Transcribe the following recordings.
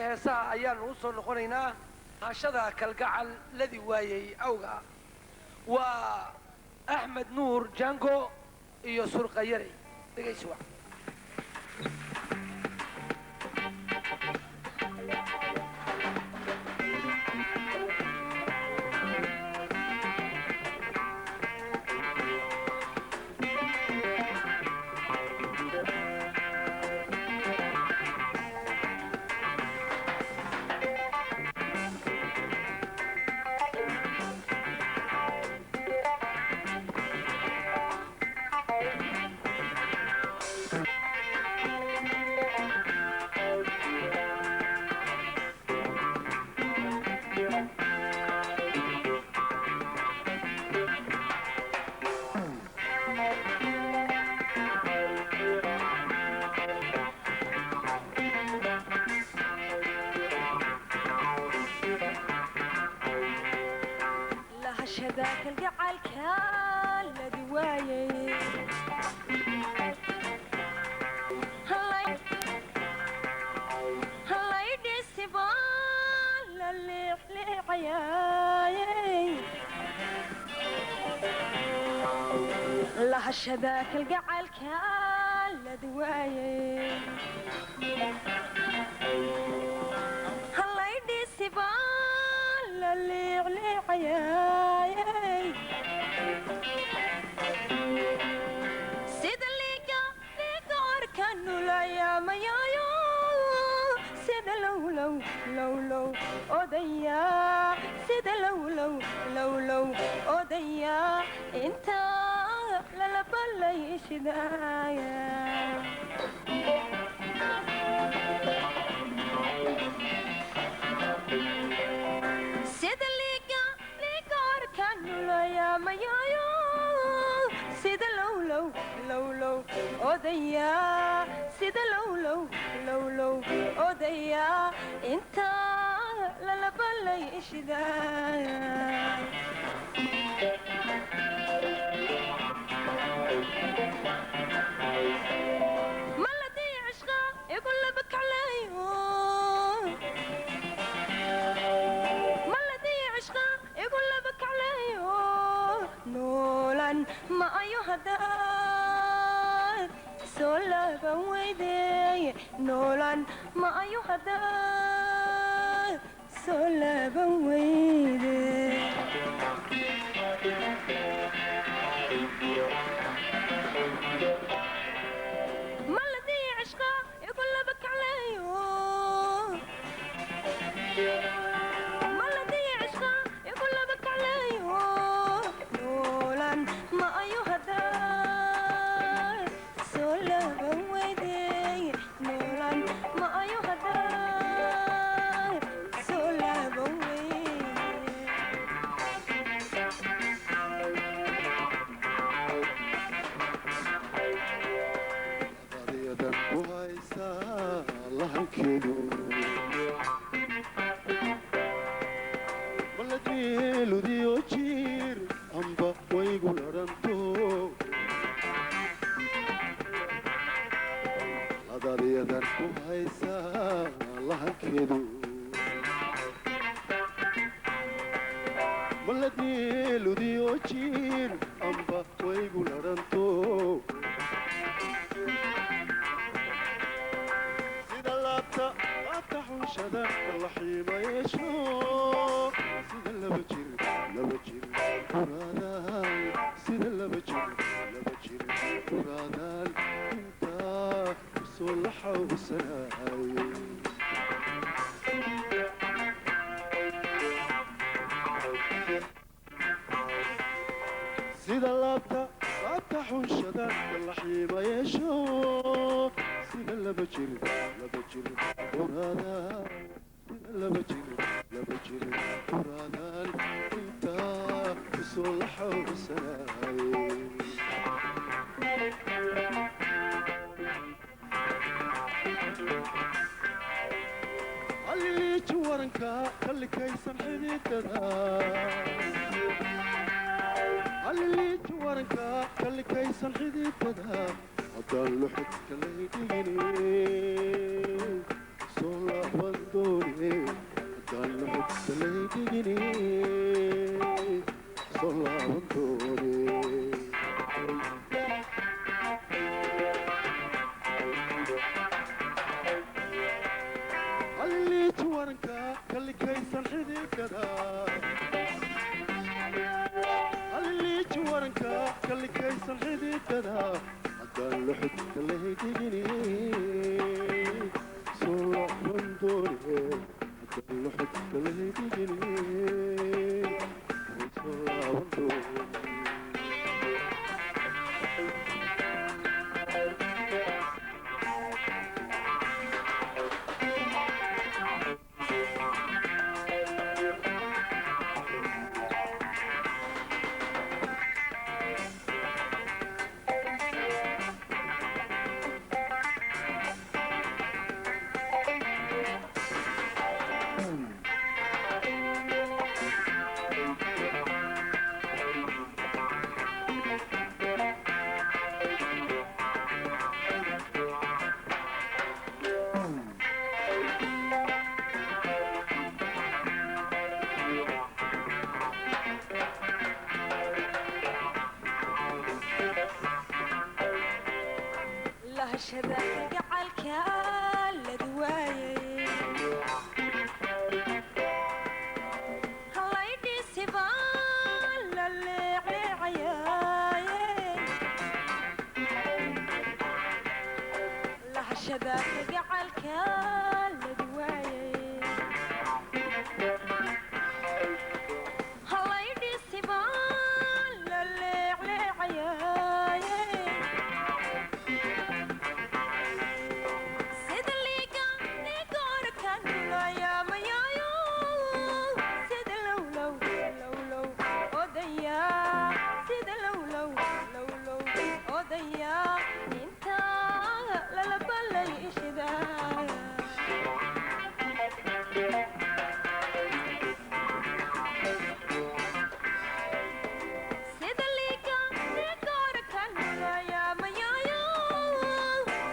Heesaha ayaanu u soo noqonaynaa. Hashada kalgacal ladi waayey awga waa Axmed Nuur Jango iyo Surqayarey. Dhegaysi wac. Lahashada kalgacalka ladi waayay, hallaydhisibaa la leexleecayaayey. Lahashada kalgacalka ladi waayay, hallaydhisibaa la leexleecayaayey. Sida liiga liiga orka nulayaamayayo, sida lowlow lowlow odaya, sida lowlow lowlow odaya inta lalabalay shidaaya. Sida liiga liiga orka nulayaamayayo, sida lowlow lowlow odaya, sida lowlow lowlow odaya inta lalabalay shidaaya. Maladii cishqa igu laba kaclayo, maladii cishqa igu laba kaclayo, noolan ma ayo hadaad soo laaban weyday, noolan ma ayo hadaad soo laaban weyday. Maladii cishqa igu laba kaclayo, maladii cishqa igu laba kaclayo, noolan ma ayo hadaad soo laaban weyday, noolan ma ayo hadaad soo laaban weyday. Adyadan ku haysaa lahankeedu maladmeeludiyo jiir amba waygu ladhanto. Ladadyadan ku haysaa lahankeedu maladmeeludiyo jiir amba waygu ladhanto. Sida laabta laabta xunshada la xiima yeesho, sida laba jir laba jir uraadaal, sida laba jir laba jir uraadaal intaa kusoo la xawsanaayay. Sida laabta laabta xunshada la xiima yeesho, sida laba jir laba jir uraadaal, sida laba jir laba jir uraadaal intaa kusoo la xawsanaayay. Halliliiji waranka kallikaysan xididada, halliliiji waranka kallikaysan xididada, haddaan luxudka lay dhigin soo laaban doone haddaan luxudka laydhigine soo laaban doone. Halliliiji waranka kallikaysan xididada, halliliiji waranka kallikaysan xididada, haddaan luxudka laydhigine soo laaban doone, haddaan luxudka laydhigine soo laaban doone. Lahashada gacalka ladi waayay halaydhiisibaa la leecleecayaaye. Lahashada gacalka ladi waayay halaydhiisibaa la leecleecayaaye. Sida liiga liigoorkan laayaamayayo, sida lowlow lowlow odaya, sida lowlow lowlow odaya, intaa lala balay ishidaa. Sida liiga liigoorkan laayaamayayo,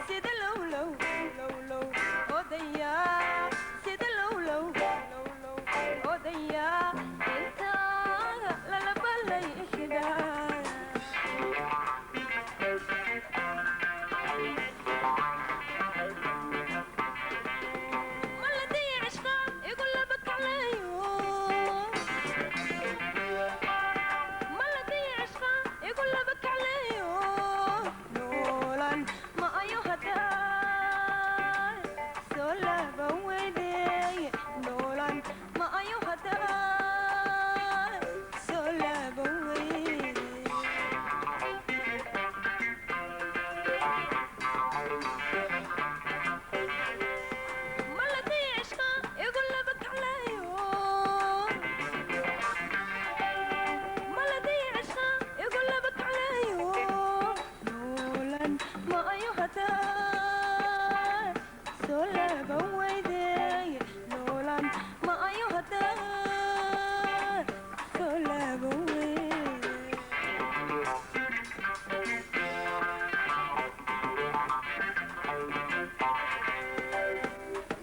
sida lowlow lowlow odaya, sida lowlow lowlow odaya, intaa lala balay ishidaa. Maladii cishqa igu laba kaclayo, maladii cishqa igu laba kaclayo, noolan ma ayo hadaa soo laaban weydey, noolan ma ayo hadaa soo laaban weydey. Maladii cishqa igu laba kaclayo, maladii cishqa igu laba kaclayo, noolan ma ayo hadaa soo laaban weydey, noolan ma ayo hadaa soo laaban weydey.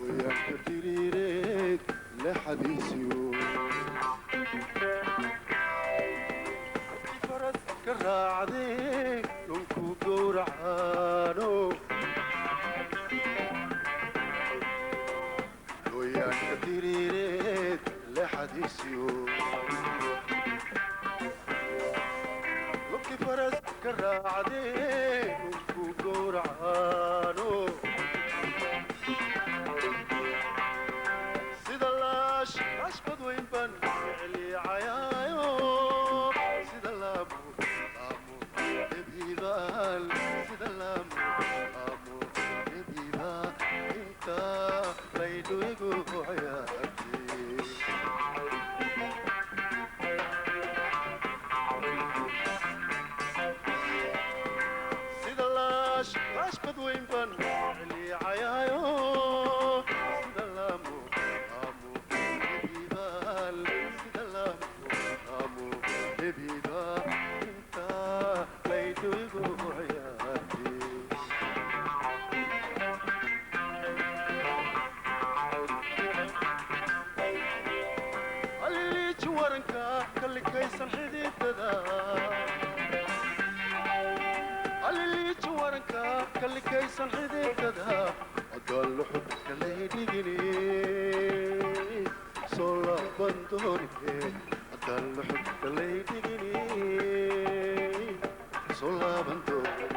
Wayaanka diriireed leexadiisiyo faras ka raacdee dhulku gowracaano. Wayaanka diriireed leexadiisiyo lubki faras ka raacdee dhulku gowracaano. Sida laash laash badweyn baan jecliicayaayo, sida laamo laamo nebibaal, sida laamo laamo nebiba, inta laydhu igu ciyaartay. Sida laash laash badweyn baan jecliicayaayo, sida laamo laamo nebibaal, sida laamo laamo nebiba, inta laydhu igu ciyaartay. Adkaysan xididada haddaan luxudka laydhigini, soo laaban doone. Haddaan luxudka laydhigini, soo laaban doone.